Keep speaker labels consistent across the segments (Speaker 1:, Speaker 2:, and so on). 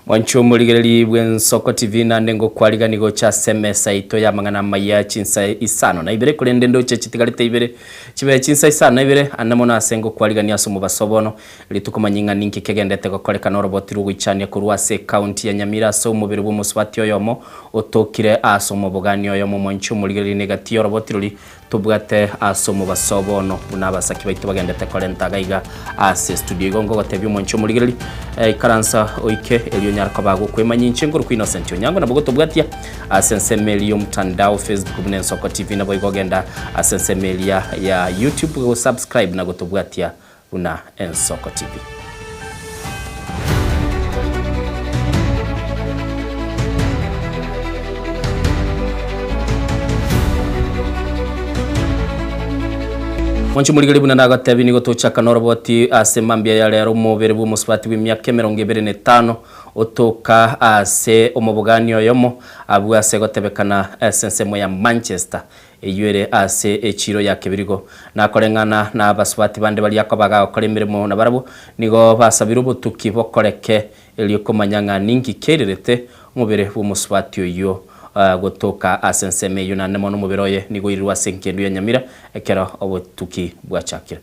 Speaker 1: Mwanche omorigereri bw'Ensoko TV naende ngokwarigani gocha ase emesa yaito y'amang'ana amaya chinsa isano na ibere korende ndoche chitigarete ibere chibe chinsa isano na ibere ande mono ase ngokwarigania ase omobaso bono rituko manyie ng'a ninki kegendete gokorekana oroboti rw'ogoichania korwa ase ekaunti ya Nyamira ase omobere bw'omosubati oyomo otokire ase omobogani oyomo mwanche omorigereri negati y'oroboti roria Tobwate ase omobaso bono buna abasaki baito bagendete korenta iga iga ase estudio. Igo ngogotebia omwanchi omorigereri, eh, ikaransa oike erio onyare koba gokwemanya inche nkorokwa Innocent Onyango nabo gotobwatia ase ensemo eria y'omotandao Facebook buna Ensoko TV nabo igo genda ase ensemo eria ya YouTube gosubscribe na gotobwatia buna Ensoko TV. Mwanche morigererie buna nagotebi nigo tochaka noroboti ase mambia ya rero omobere bw'omosubati bw'emiaka 25 otoka ase omobogani oyomo abwo ase gotebekana ase ensemo ya Manchester Eyio ere ase echiiro ya kebirigo. Nakoreng'ana nabasubati bande baria koba gagokora emeremo nabarabwo, nigo basabire obotuki bokoreke erio komanya ng'a ninki keirerete omobere bw'omosubati oyio gotoka ase ensemo eyio naende mono omobere oye nigo oirirwe ase engendu ya Nyamira ekero obotuki bwachakire.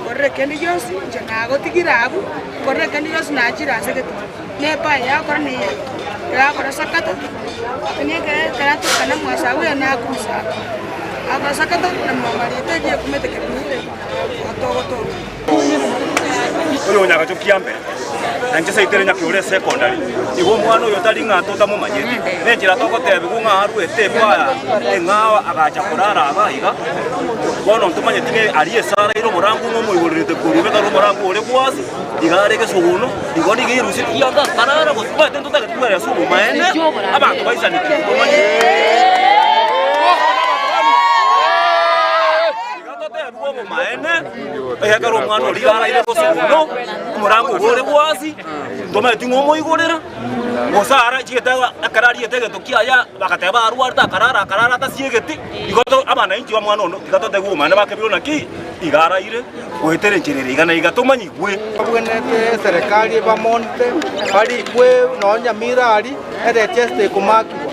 Speaker 2: Nkorere kende gionsi, inche nagotigire abwo, nkorere kende gionsi nachire ase egetuma. Na epae yakora neye, yakora sakata, onye ekero ekero atokana mwasabu oyo nakusa akora sakata na mwamarita erio ekumete kere niire otogotoka.
Speaker 3: Oyo onyagacho kiambe, na inche seito ere nyakeore esecondary, igo omwana oyo tari ng'a totamomanyeti, nenchera togotebigwa ng'a arwete ebaya eng'ao agacha korara iga iga. Bono ntomanyeti ng'a aria esara ere omorango ng'a omoigorerete korwa ime ekero omorango ore gwasi, iga are egesogono, igo nigo erusetie riaga akarara gose omanyete ntotagete kweresa ase obomaene, abanto baisaneti tomanyeti. Iga totebigwe obomaene, ekero omwana oria iga araire egesogono, omorango obo ore gwasi, ntomanyeti ng'a omoigorera. Gose arachete ekero ariete egento kiaye, bagateba arwarete, akarara, akarara atasiegeti. Igo to abananchi b'omwana ono tiga totebiwe omwana bakebirwe naki iga araire goetera enchera ere iga na iga tomanyigwe.
Speaker 4: Babwenerete eserekari ebamonte, barikwe nonya Nyamira aria, erecheste ekomakigwa,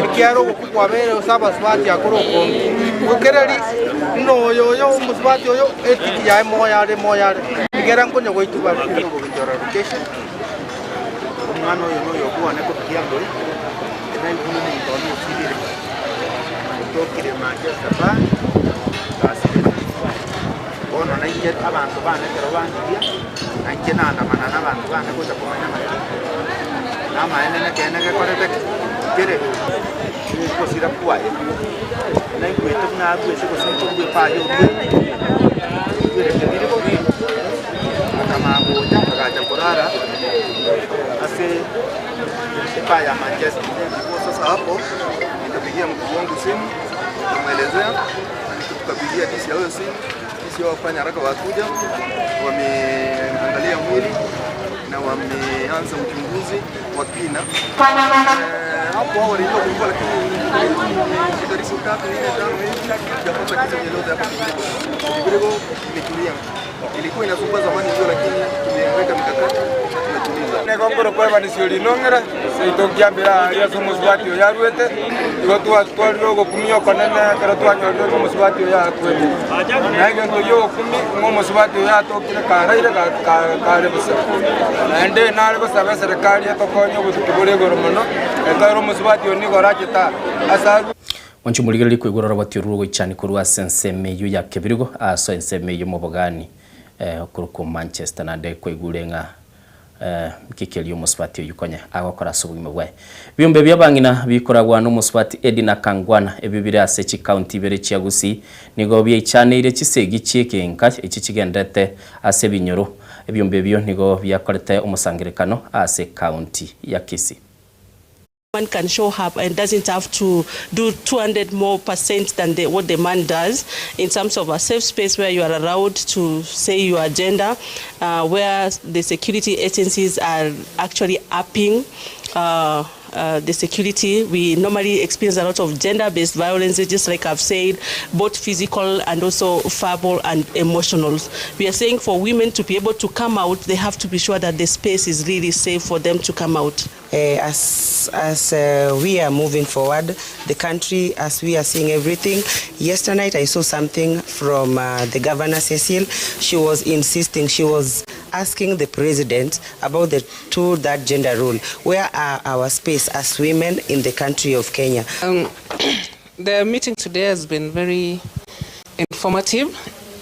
Speaker 4: ekiagera ogokwa kwabeire ase abasubati akore okonge. Gokereri ng'a oyo oyo omosubati oyo etiki yaye moyo are moyo are, ekero nkonya goitwa bare.
Speaker 5: Omwana oyo noyo bwane korwa Kiamboi, naigure omonto one osirire, otokire Manchester bar, gasirete. Bono nainche abanto bane ekero bandigia, nainche naandamana na abanto bane gocha komanya ng'aki, na amaene nekeene gekorete ki? Kere gosira kwaye, naigwete buna arwete gose nkorwa epayo oria, oigwere kebirigo. Akamanya gocha, agacha korara ase epaa ya Manchester.
Speaker 6: Sasa hapo nikapigia mkubwa wangu simu nikamwelezea, tukapigia DCIO simu, DCIO wafanya haraka wakuja, wameangalia mwili na wameanza uchunguzi wa kina. Eh, hapo awali ilikuwa kulikuwa lakini karibu tatu nne tano hivi sijapata kitu chochote hapa Kibirigo. Kibirigo imetulia. Ilikuwa inasumbua zamani ndio, lakini tumeweka mikakati na tumetuliza.
Speaker 7: Nigo nkorokwa Evans Orinong'era, seito nkiambera aaria ase omosubati oyo arwete, igo twatwarire ogokumia okonene ekero twanyorire ng'a omosubati oyo akwete. Na egento gi'ogokumia ng'a omosubati oyo atokire karaire kare bosa. Naende nare gosaba eserekari etokonye obotuki bore igoro mono, ekero omosubati oyo nigo orachete aa ase arwe.
Speaker 1: Mwanche omorigererie koigwa oroboti orwo rogoichani korwa ase ensemo eyio ya kebirigo ase ensemo eyio mobogani okorokwa Manchester naende kwaigure ng'a nki keria omosubati oyio konya agokora ase obogima bwaye. Ebiombe bi'abang'ina bikoragwa nomosubati Edina Kangwana ebio bire ase chikaunti ibere chia Gusii nigo biaichaneire chisegi chi'egenka echi chigenderete ase ebinyoro. Ebiombe ebio nigo biakorete omosangerekano ase ekaunti ya Kisii.
Speaker 8: One can show up and doesn't have to do 200 more percent than the, what the man does in terms of a safe space where you are allowed to say your agenda, uh, where the security agencies are actually upping uh, uh, the security. We normally experience a lot of gender-based violence, just like I've said, both physical and also verbal and emotional. We are saying for women to be able to come out, they have to be sure that the space is really safe for them to come out.
Speaker 9: As as we are moving forward the country as we are seeing everything yesternight I saw something from the governor Cecil she was insisting she was asking the president about the to that gender rule where are our space as women in the country of Kenya.
Speaker 10: The meeting today has been very informative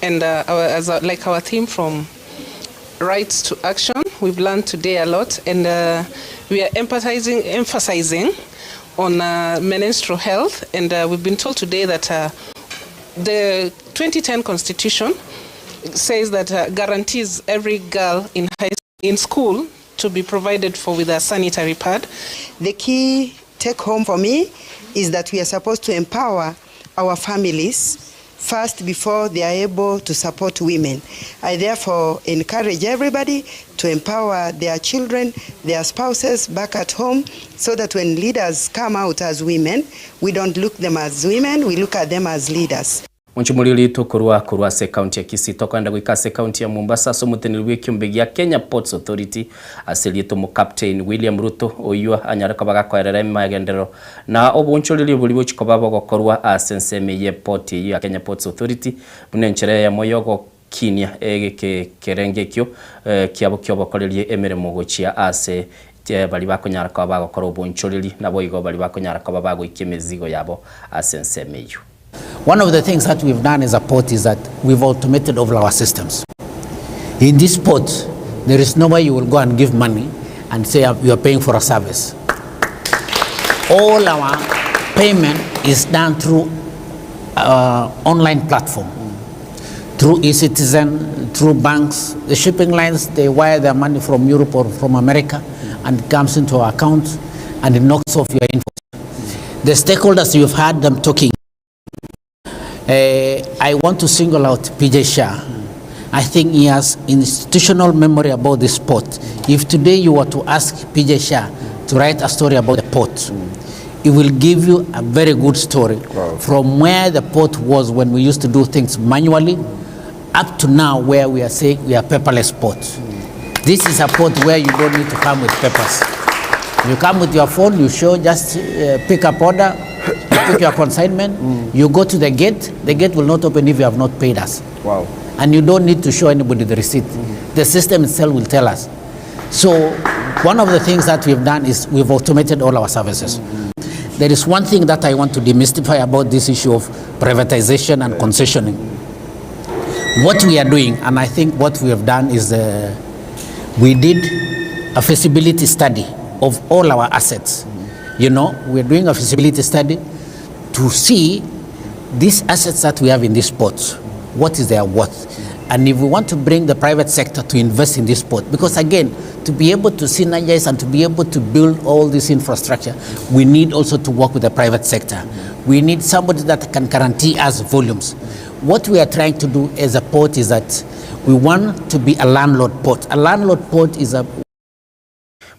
Speaker 10: and our, as a, like our theme from rights to action we've learned today a lot and uh, we are empathizing, emphasizing on uh, menstrual health and uh, we've been told today that uh, the 2010 constitution says that uh, guarantees every girl in high in school to be provided for with a sanitary pad.
Speaker 9: The key take home for me is that we are supposed to empower our families first before they are able to support women. I therefore encourage everybody to empower their children, their spouses back at home so that when leaders come out as women, we don't look them as women, we look at them as leaders.
Speaker 1: Monchomori rito korwa korwa ase ekaunti ya Kisii tokoenda goika ase ekaunti ya Mombasa ase omoteneneri bw'ekiombe gia Kenya Ports Authority ase erieta Omokaptein William Ruto oyio anyare koba gakoerera emagenderero na oboonchoreria boria bochia koba bogokorwa ase ensemo eyio y'eport eyio ya Kenya Ports Authority buna enchera eyemo y'ogokinia egekerengo ekio kiabo ki'obokoreria emeremo gochia ase baria bakonyara koba bagokora oboonchoreria naboigo baria bakonyara koba bagoikia emezigo yabo ase ensemo eyio.
Speaker 11: One of the things that we've done as a port is that we've automated all our systems. In this port, there is no way you will go and give money and say you are paying for a service. All our payment is done through uh, online platform, through eCitizen, through banks. The shipping lines, they wire their money from Europe or from America and it comes into our account and it knocks off your invoice. The stakeholders, you've heard them talking. I want to single out PJ Shah. I think he has institutional memory about this port. If today you were to ask PJ Shah to write a story about the port, it will give you a very good story wow. from where the port was when we used to do things manually up to now where we are saying we are paperless port. This is a port where you don't need to come with papers. You come with your phone, you show, just uh, pick up order, you pick your consignment, you go to the gate, the gate will not open if you have not paid us.
Speaker 6: Wow.
Speaker 11: And you don't need to show anybody the receipt. The system itself will tell us. So one of the things that we've done is we've automated all our services. There is one thing that I want to demystify about this issue of privatization and concessioning. What we are doing, and I think what we have done is uh, we did a feasibility study of all our assets. You know, we're doing a feasibility study to see these assets that we have in these ports, what is their worth? And if we want to bring the private sector to invest in this port, because again, to be able to synergize and to be able to build all this infrastructure, we need also to work with the private sector. We need somebody that can guarantee us volumes. What we are trying to do as a port is that we want to be a landlord port. A landlord port is a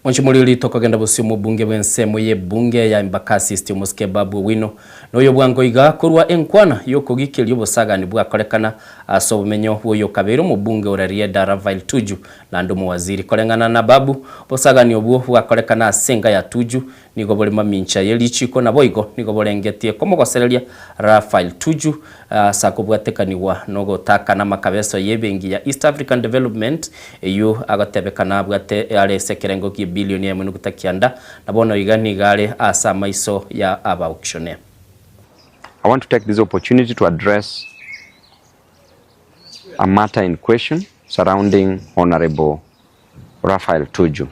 Speaker 1: Monchomori rito kogenda bosio omobunge bw'ensemo y'ebunge ya Embakasi East Omosike Babu Owino noyo bwango iga korwa enkwana y'okogikeria obosagani bwakorekana ase obomenyo bw'oyokabeire omobunge o Rarieda Raphael Tuju naende omowaziri. Koreng'ana na Babu, obosagani obwo bwakorekana ase enka ya Tuju Nigo bore mamincha ye richiiko, naboigo nigo borengetie komogosereria Raphael Tuju ase akobwatekanigwa nogotakana amakabeso y'ebenki ya East African Development eyio agotebekana abwate are ase ekerengo gie bilioni eyemo nuguta kianda, na bono iga nigo are ase amaiso ya abauctioneer.
Speaker 12: I want to take this opportunity to address a matter in question surrounding Honorable Raphael Tuju.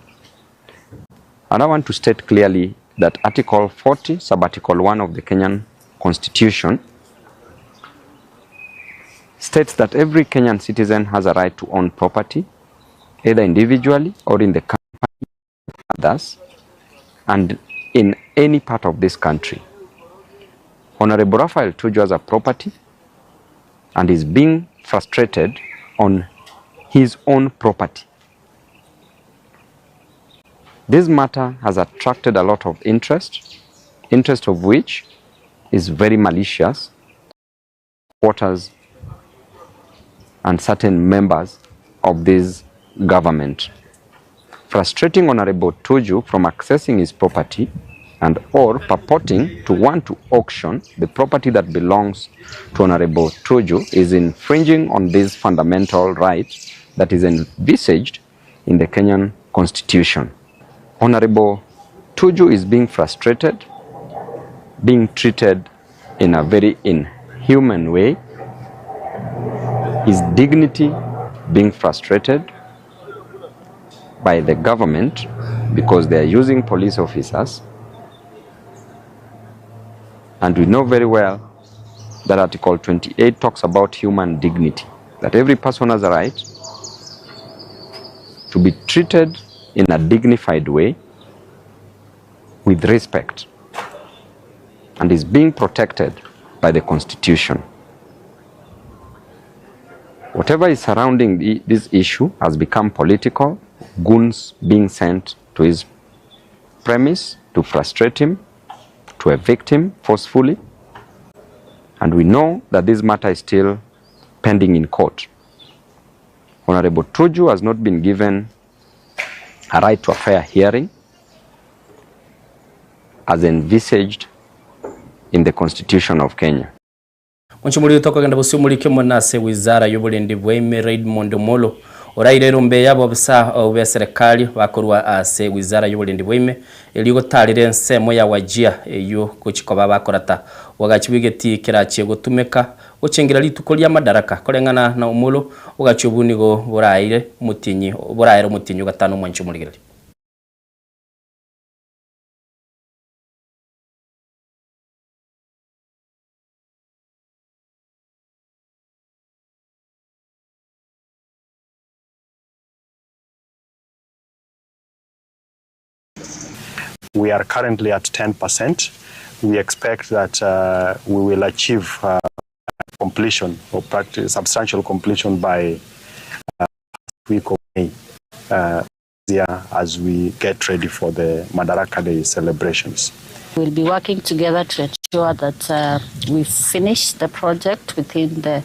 Speaker 12: And I want to state clearly that Article 40, Subarticle 1 of the Kenyan Constitution states that every Kenyan citizen has a right to own property, either individually or in the company of others, and in any part of this country. Honorable Raphael Tuju has a property and is being frustrated on his own property. This matter has attracted a lot of interest, interest of which is very malicious quarters and certain members of this government. Frustrating Honorable Tuju from accessing his property and or purporting to want to auction the property that belongs to Honorable Tuju is infringing on this fundamental right that is envisaged in the Kenyan Constitution. Honorable Tuju is being frustrated, being treated in a very inhuman way, his dignity being frustrated by the government because they are using police officers. And we know very well that Article 28 talks about human dignity, that every person has a right to be treated in a dignified way with respect and is being protected by the Constitution. Whatever is surrounding the, this issue has become political, goons being sent to his premise to frustrate him, to evict him forcefully. And we know that this matter is still pending in court. Honorable Tuju has not been given a right to a fair hearing as envisaged in the Constitution of Kenya.
Speaker 1: Monchomori tokogenda bosio omoriki omonene ase wizara y'oborendi bwaime Raymond Omolo oraire erombe y'abobisa b'eserekari bakorwa ase wizara y'oborendi bwaime erio gotarera ensemo ya Wajir eyio gochi koba bakorata obwagachi bw'egetii kerachie gotumeka gochengera rituko ria Madaraka koreng'ana na Omolo obogachi obwo nigo boraire omotienyi boraere omotienyi ogatano omwanchi omorigereria.
Speaker 13: We are currently at 10%. We expect that uh, we will achieve uh, completion or practice, substantial completion by uh, week of May uh, year as we get ready for the Madaraka Day celebrations.
Speaker 14: We'll be working together to ensure that uh, we finish the project within the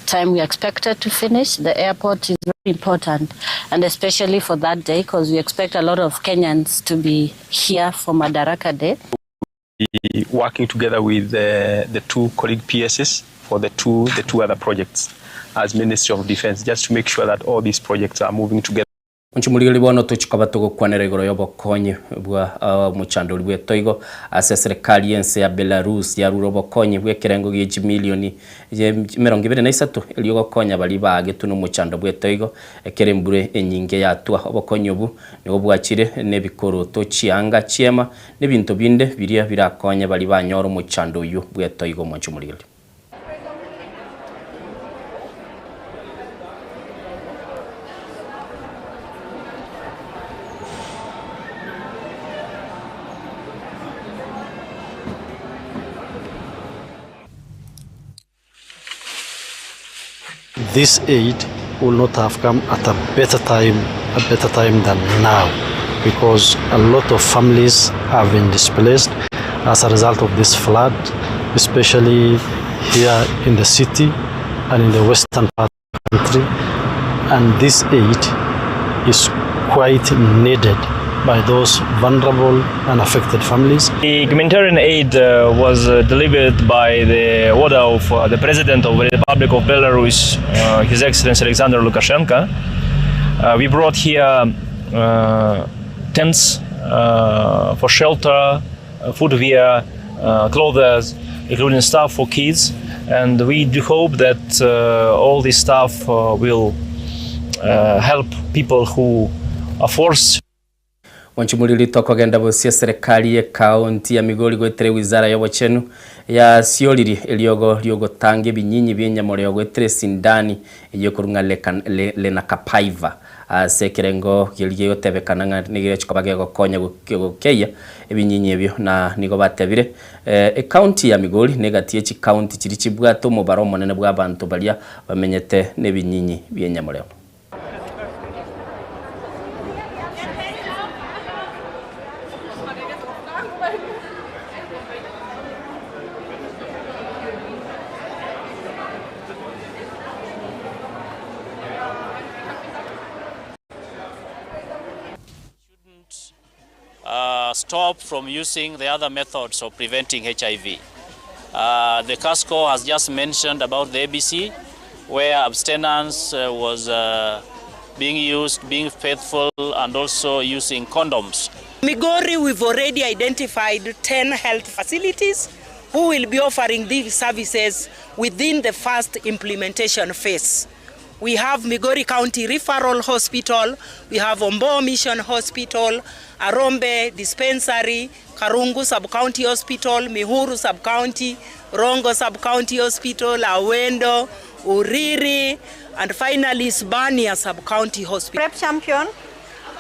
Speaker 14: time we expected to finish. The airport is very important, and especially for that day, because we expect a lot of Kenyans to be here for Madaraka Day.
Speaker 15: Be working together with the, the two colleague PSs for the two, the two other projects as Ministry of Defense, just to make sure that all these projects are moving together.
Speaker 1: Inche morigereria bono tochikoba togokwanera igoro y'obokonyi bwa omochandori bw'etoigo ase eserekari y'ense ya Belarus yarure obokonyi bw'ekerengo gie chimilioni emerongo ebere na isato erio gokonya baria baagetwe nomochando bw'etoigo ekero embura enyinge yatwa. Obokonyi obo nigo bwachire nebikoroto, chianga, chiema, nebinto binde biria birakonye baria banyore omochando oyio bw'etoigo Omonche omorigereria.
Speaker 16: This aid will not have come at a better time, a better time than now, because a lot of families have been displaced as a result of this flood, especially here in the city and in the western part of the country. And this aid is quite needed by those vulnerable and affected families.
Speaker 17: The humanitarian aid uh, was uh, delivered by the order of uh, the President of the Republic of Belarus, uh, His Excellency Alexander Lukashenko. Uh, we brought here uh, tents for shelter, footwear, clothes, including stuff for kids. And we do hope that all this stuff will help people who are forced
Speaker 1: Mwanchumuriri tokogenda bosie eserekari y'ekaunti ya Migori goetera ewizara y'obochenu yasioririe eriogo ri'ogotanga ebinyinyi bi'enyamoreo goetera esindani eyio ekorwa ng'a Lenacapavir. Ase ekerengo keria gegotebekana ng'a nigo gegochia koba gegokonya gokeyia ebinyinyi ebio na nigo batebire Ecounty ya Migori negati ye chicounty chiria chibwate omobaro omonene bw'abanto baria bamenyete nebinyinyi bi'enyamoreo.
Speaker 18: Uh, stop from using the other methods of preventing HIV. Uh, the CASCO has just mentioned about the ABC, where abstinence uh, was uh, being used, being faithful, and also using condoms.
Speaker 19: Migori, we've already identified 10 health facilities who will be offering these services within the first implementation phase. We have Migori County Referral Hospital, we have Ombo Mission Hospital, Arombe Dispensary, Karungu Sub-County Hospital, Mihuru Sub-County, Rongo Sub-County Hospital, Awendo, Uriri, and finally Sbania Sub-County Hospital.
Speaker 20: Prep champion,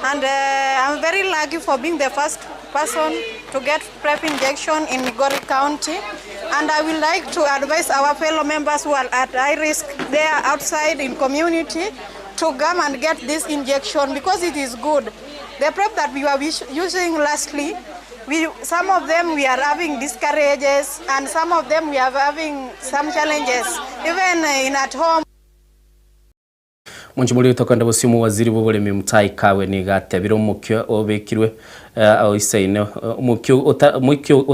Speaker 20: and uh, I'm very lucky for being the first person to get PrEP injection in Migori County. And I would like to advise our fellow members who are at high risk there outside in community to come and get this injection because it is good. The PrEP that we were using lastly, we, some of them we are having discourages and some of them we are having some challenges, even in at home.
Speaker 1: Monchomori otokenda bosio omowaziri bw'oboremi Mutahi Kagwe nigo atebire omokio obekirwe oisaine omokio omokio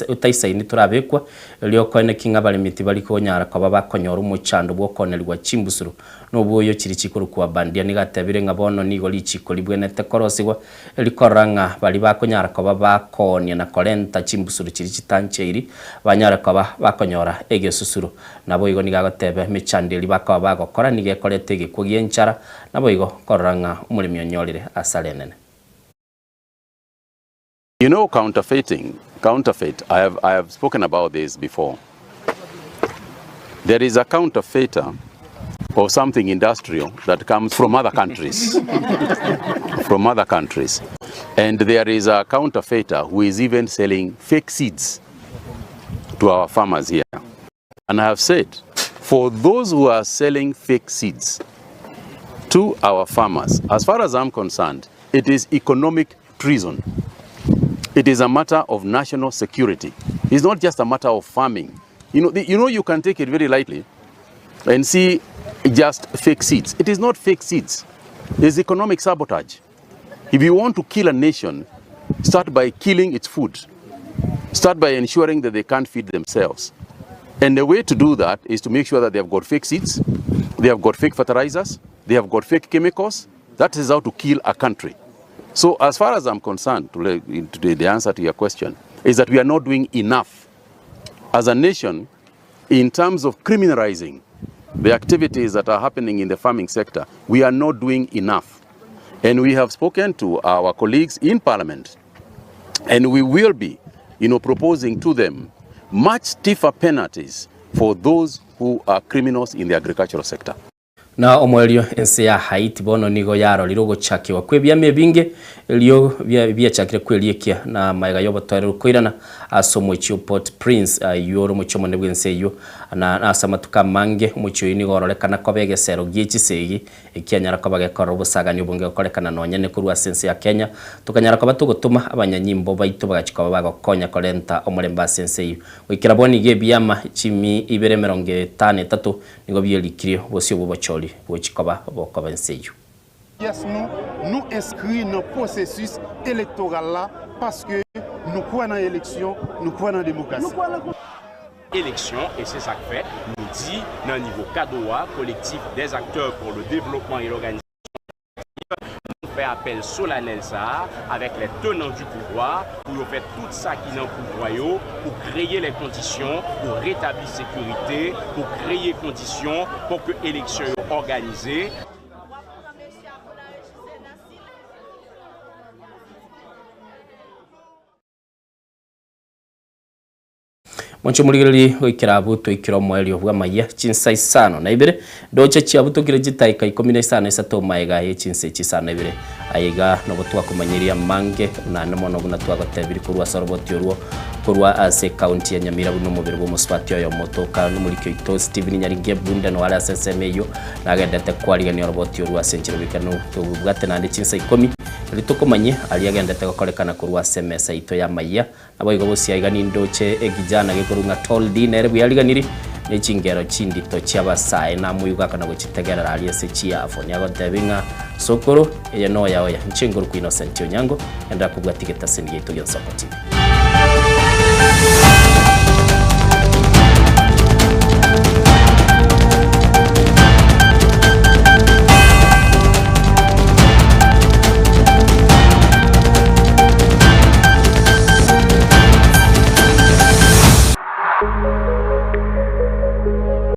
Speaker 1: otaisaini torabekwa erio okoeneki ng'a abaremi tibari konyara koba bakonyora omochando bw'okonerigwa chimbusuro na obwoyo chiria chikorokwa bandia. Nigo atebire ng'a bono nigo richiko ribwenerete korosigwa rikorora ng'a baria bakonyara koba bakoonia na korenta chimbusuro chiria chitancheiri banyare koba bakonyora egesusuro. Naboigo nigo agoteba emechando eria bakoba bagokora nigo ekoreta egekwo gi'enchara, naboigo korora ng'a omoremi onyorire asara enene.
Speaker 21: You know counterfeiting, counterfeit, I have, I have spoken about this before. There is a counterfeiter of something industrial that comes from other countries. from other countries. And there is a counterfeiter who is even selling fake seeds to our farmers here. And I have said, for those who are selling fake seeds to our farmers, as far as I'm concerned, it is economic treason. It is a matter of national security. It's not just a matter of farming. You know, the, you know, you can take it very lightly and see just fake seeds. It is not fake seeds. It's economic sabotage. If you want to kill a nation, start by killing its food. Start by ensuring that they can't feed themselves. And the way to do that is to make sure that they have got fake seeds, they have got fake fertilizers, they have got fake chemicals. That is how to kill a country. So as far as I'm concerned, to, to the answer to your question, is that we are not doing enough as a nation in terms of criminalizing the activities that are happening in the farming sector. We are not doing enough. And we have spoken to our colleagues in parliament, and we will be you know, proposing to them much stiffer penalties for those who are criminals in the agricultural sector.
Speaker 1: Na omoerio ense ya Haiti bono nigo yarorire ogochakigwa kw'ebiama ebinge erio biachakire kwerikia na magega y'obotoereru koirana ase omochie o Port-Prince ayio ore omochie omonene bw'ense eyio. Na ase amatuko amange omochie oyio nigo ororekana koba egesero gie chisegi ekianyara koba gekorora obosagani obonge gokorekana nonya ne korwa ase ense ya Kenya. Tokanyara koba togotoma abanyanyimbo baito bagachia koba bagokonya korenta omorembe ase ense eyio. Goikera bono iga ebiama chimi ibere 53 nigo bierikirie bosio bw'obochori gochia koba bokoba ense eyio.
Speaker 22: Pyès nou, nou enskri nan pwosesis elektoral la paske nou kwè nan eleksyon, nou kwè nan demokrasi.
Speaker 23: Eleksyon e se sa k fè nou di nan nivo KADOA, Collectif des Acteurs pour le Développement et l'Organisation Alternative, nou fè apèl solanèl sa a avèk les tenants du pouvoir pou yo fè tout sa ki nan pouvwa yo pou kreye les conditions pou retabli sekirite, pou kreye kondisyon pou ke eleksyon yo òganize.
Speaker 1: Monche omorigererie goikera abwo toikire omoerio bw'amayia chinsa isano na ibere, ndoche chiabutokire chitaika ikomi na isano isato maega ye chinsa echi isano na ibere. Aye iga nobo twakomanyeria amange naende mono buna twagotebirie korwa ase oroboti orwo korwa ase ekaunti ya Nyamira buna omobere bw'omosubati oyomo otoka nomoriki oito Stephen Nyaringi Ebunde noare ase ensemo eyio nagendete kwarigania oroboti orwo ase enchera bikanu tobwate naende chinsa ikomi erio tokomanyie aria agendete gokorekana korwa ase emesa yaito y'amayia Naboigo bosio aiga nindoche ekijana gekorwa ng'a Tall D nere bweyariganirie ne chingero chindito chi'abasae namoigwaka na gochitegerera aria ase chiafoni agontebia ng'a Sokoro, eye noya oya, inche nkorokwa Innocent Onyango, enderera kobwatia egetaseni giaito gia Nsoko TV.